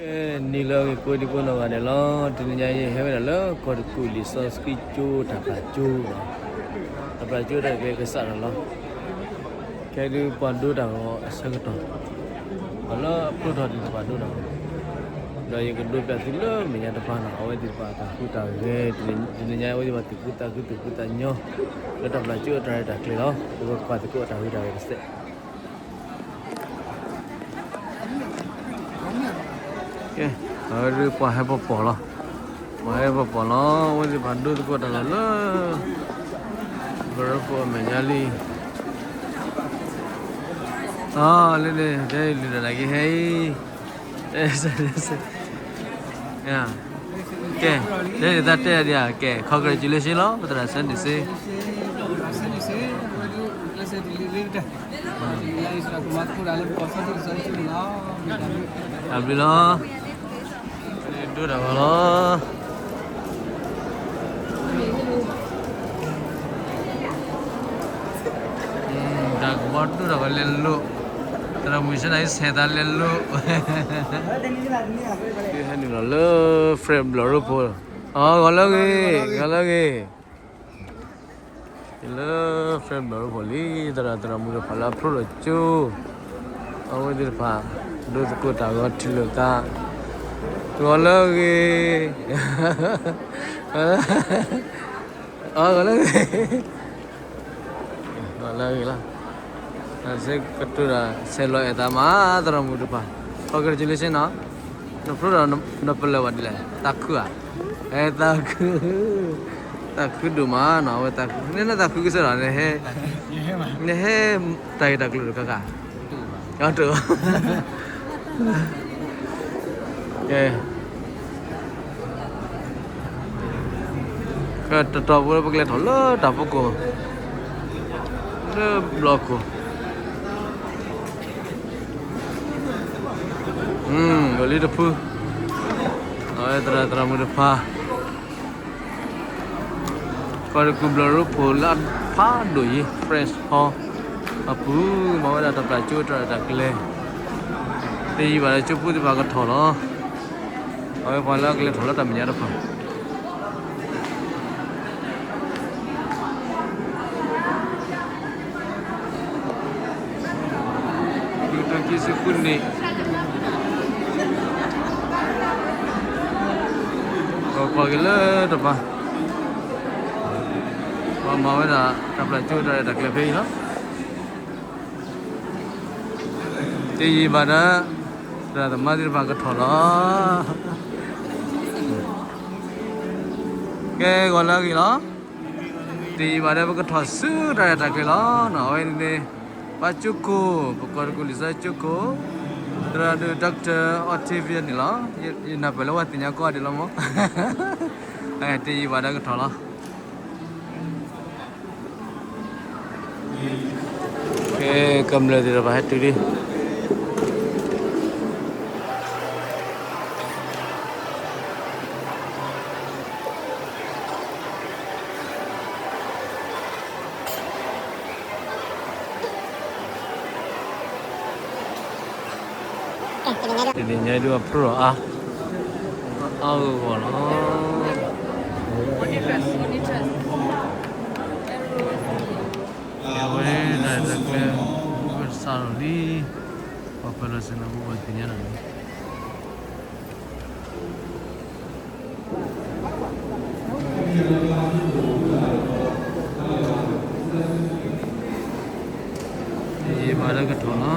ကဲ နံၤလၢအဂ့ၤကိးဒံကိးနီၢ်ဂၤဒဲးလီၤ. တနံၤညါအံၤ ဟဲဝဲဒၣ်လၢကီၢ်တကူၣ်လံာ်စီဆှံကၠိတၢ်ပျၢ်ကၠိလီၤ. တၢ်ပျၢ်ကၠိတၢ်ကဲကစးထီၣ်လီၤ. ခဲဒုးပှၤဒိတၢ်ဂီၤအဆၢကတီၢ်, ပှၤလၢအဖျိထီၣ်သ့ၣ်တဖၣ်ဒိတၢ်ဂီၤ, ဒီးယကဒိပျၢ်သုလၢမဲာ်ညါတဖၣ်န့ၣ် အဝဲသ့ၣ်တဖၣ်အတၢ်ဟူးတၢ်ဂဲၤ, တနံၤညါအဝဲသ့ၣ်တဖၣ်သူၣ်ခုသးခုသူၣ်ဖှံသးညီ လၢတၢ်ပျၢ်ကၠိအတၢ်ရဲၣ်တၢ်ကျဲၤလီၤ. ပကကွၢ်သကိးအတၢ်ဟူးတၢ်ဂဲၤတစဲး ကဲ, အဝဲဒုးပှၤဟဲပီၢ်ပီၢ်လီၤ. ပှၤဟဲပီၢ်ပီၢ်လီၤ. အဝဲသ့ၣ်တဖၣ်ဒိသကိးတၢ်လီၤလၢ ဘၢရဖိအမဲာ်ညါလံ. အလၢန့ၣ် တဲလုၢ်ဒၣ်နၤက့ၤဟဲအံၤ, ကဲ, တဲဒ်သးတဲဒ်ဧါ, ကဲ congratulation လီၤ ပသရၣ်စဲန့ၣ်စ့ တၢ်ဘျုးလီၤ. ဒိၣ်တၢ်ဂီၤလီၤ. တၢ်ကဘီဒိၣ်တၢ်ဂီၤလဲၤလိာ်, သရၣ်မုၣ်စဲနၤအံၤဆဲးသးလဲၤလိာ်, ဟဲနုာ်လီၤလၢ Fred ဘျီၣ်ရိဖှိၣ်, အဂီၤလၢအဂ့ၤ, ဂီၤလၢအဂ့ၤ လၢ Fred ဘျီၣ်ရိဖှိၣ်လံ, သရၣ်သရၣ်မုၣ်တဖၣ်လၢအဖျိထီၣ်ကၠိ, အဝဲသ့ၣ်တဖၣ် ဒိသကိးတၢ်ဂီၤထံၣ်လိာ်သး, ဂီၤလၢအဂ့ၤ, အဂီၤလၢအဂ့ၤ, ဂီၤလၢအဂ့ၤလီၤ. စ့ကတိၤတၢ် ဆဲးလီၤအဲၣ်သးမး သရၣ်မုၣ်တဖၣ်, congratulation နီၤ, နဖျိဒီးနပလၢၢ်ဘၣ်ဒ်လဲၣ်, သးခုဧါ, အဲ သးခု, သးခုဒိၣ်မးနီၤ, အဝဲသးခု, နသးခုကစၢ်ဒီး နဟဲတၢ်ဂ့ၢ်တၢ်ကျိၤတခါခါ, အတ ကဲ, ကဲ တတီၤဖိလၢပကလဲၤထီၣ်လၢတၢ်ဖီခိၣ်, လၢဘျီခိၣ်, ဂီၤလံတဖု, အဝဲသရၣ်သရၣ်မုၣ်တဖၣ် ကီၢ်တကူၣ်ဘျီၣ်ရိဖှိၣ်လၢအဖးဒိၣ်အံၤ Fred Hall အပူၤ မၤဝဲဒၣ်တၢ်ပျၢ်ကၠိတၢ်ရဲၣ်တၢ်ကျဲၤ, တယံာ်ဘၣ်ဒီးကၠိဖိသ့ၣ်တဖၣ်ကထီၣ်လီၤ. အဝဲပှၤလၢအကလဲၤထီၣ်လၢတၢ်မဲာ်ညါတဖၣ် ခံကထိခံဆံဃုနံၣ်, ပကွၢ်က့ၤလၢတပၤ, ပှၤမၤဝဲဒၣ်တၢ်ပျၢ်ကၠိတၢ်ရဲၣ်တၢ်ကျဲၤဖဲအံၤလီၤ. တယံာ်ဘၣ်ဒီး သရၣ်သမါသ့ၣ်တဖၣ်ကထီၣ်လီၤ. ကဲ ဂီၤလၢအဂ့ၤလီၤ. တယံာ်ဘၣ်ဒီး ပကထီၣ်ဆူတၢ်ရဲၣ်တၢ်ကျဲၤလီၤနီၤ. အဝဲန့ၣ် ပှၤကၠိခိၣ်, ပကီၢ်တကူၣ်လံာ်စီဆှံကၠိခိၣ်, သရၣ်ဒိၣ် Doctor Octavia န့ၣ်လီၤ. ယနၢ်ပၢၢ်လၢဝဲသ့ၣ်ညါကိးဂၤဒဲးလီၤမး. တယံာ်ဘၣ်ဒီးကထီၣ်လီၤ. ကဲ ကမျၢၢ်သ့ၣ်တဖၣ်ဟဲတုၤလံ. တနံၤညါဒုးအဖျိထီၣ်အါ, အါဂီၢ်ဂီၢ်လီၤ. အဝဲဒၣ်တၢ်ကျဲၤ ပစးထီၣ်လံ, ပှၤပၢၤလီၢ်စ့ၢ်ကီး ပဘၣ်သ့ၣ်ညါတၢ်န့ၣ် ယံာ်ဘၣ်လၢကထီၣ်လီၤ.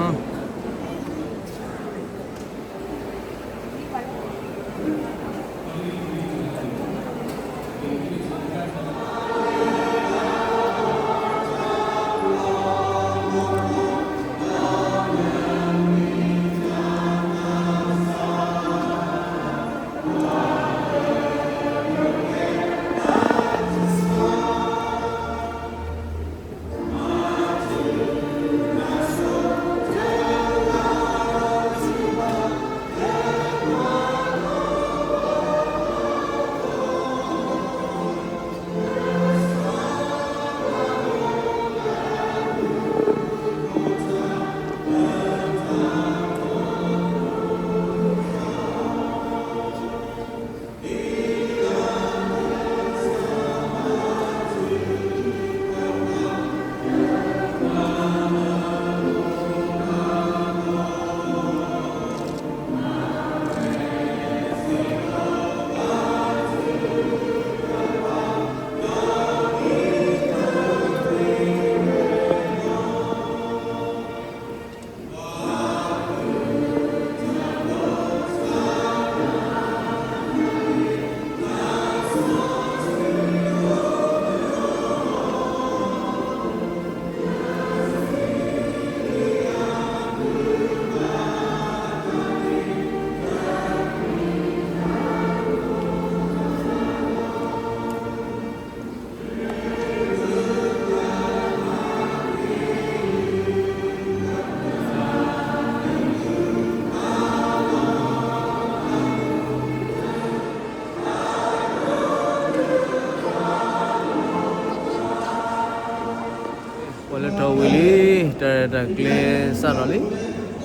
ထီၣ်ဝံၤလံ, တၢ်ရဲၣ်တၢ်ကျဲၤစးထီၣ်လံ.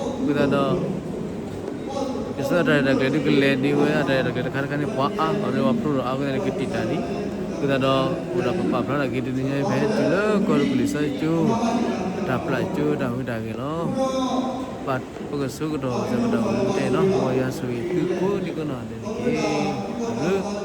အဃိသတးဒီး ယဆိကမိၣ်တၢ်ရဲၣ်တၢ်ကျဲၤဒုးကလဲၤဒ်ဝဲဒၣ်တၢ်ရဲၣ်တၢ်ကျဲၤတခါတခါန့ၣ် ပှၤအါ, ဘၣ်မနုၤပှၤဖျိထီၣ်အါအဃိသတးန့ၣ် ကတံာ်တၢ်လံ. အဃိသတးဒီး အိၣ်ဒီးပပာ်ဖျါထီၣ်က့ၤတနံၤညါအံၤ ပဟဲတုၤလၢကီၢ်ရ့ၣ်ပူၤလံာ်စီဆှံကၠိ အတၢ်ပျၢ်ကၠိ အတၢ်ဟူးတၢ်ဂဲၤလီၤ. ပကဆိကတီၢ်စၢၤပတၢ်အိၣ်မူကတဲအံၤလီၤ. မ်ယွၤဆိၣ်ဂ့ၤသုကိးဒံကိးနီၢ်ဒဲးန့ၣ်တက့ၢ်. တၢ်ဘျုး